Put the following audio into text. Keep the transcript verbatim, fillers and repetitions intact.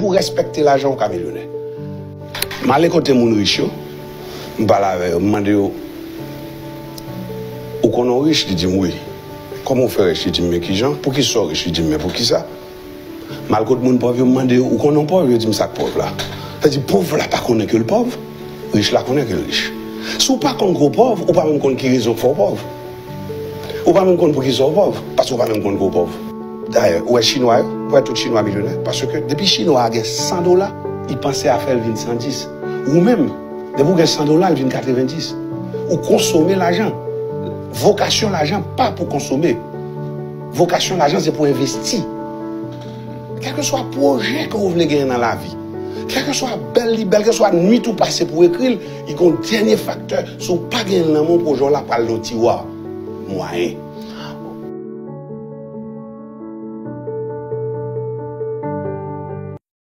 Ou respekte lajan, ou ka milyonè. M ale kote moun rich yo, m pale avè yo, m mande yo, ou konnen w rich? Li di m wi. Kòman w fè rich? Li di m men kijan. Poukisa w rich? Li di m men poukisa. M al kot moun pòv yo, m mande yo, ou konnen w pòv? Yo di m sa k pòv la. Sa di pòv la pa konnen ke l pòv, rich la konnen ke l rich. Si w pa konn ke w pòv, ou pa menm konn ki rezon k fè w pòv. Ou pa menm konn poukisa w pòv, paske w pa menm konn ke w pòv. Dayè, ou wè chinwa yo, ou wè tout chinwa milyonè, paske depi chinwa a gen san dola, li panse a fè l vin san dis. Ou menm, depi w gen san dola, l vin katreven dis. Ou konsome lajan. Vokasyon lajan pa pou konsome. Vokasyon lajan se pou envesti. Kèlkeswa pwojè ke w vle genyen nan lavi, kèlkeswa bèl li bèl, kèlkeswa nwit ou pase pou ekri l, li gon dènye faktè. Si w pa genyen l nan men w, pwojè w la pral nan tiwa. Mwayen.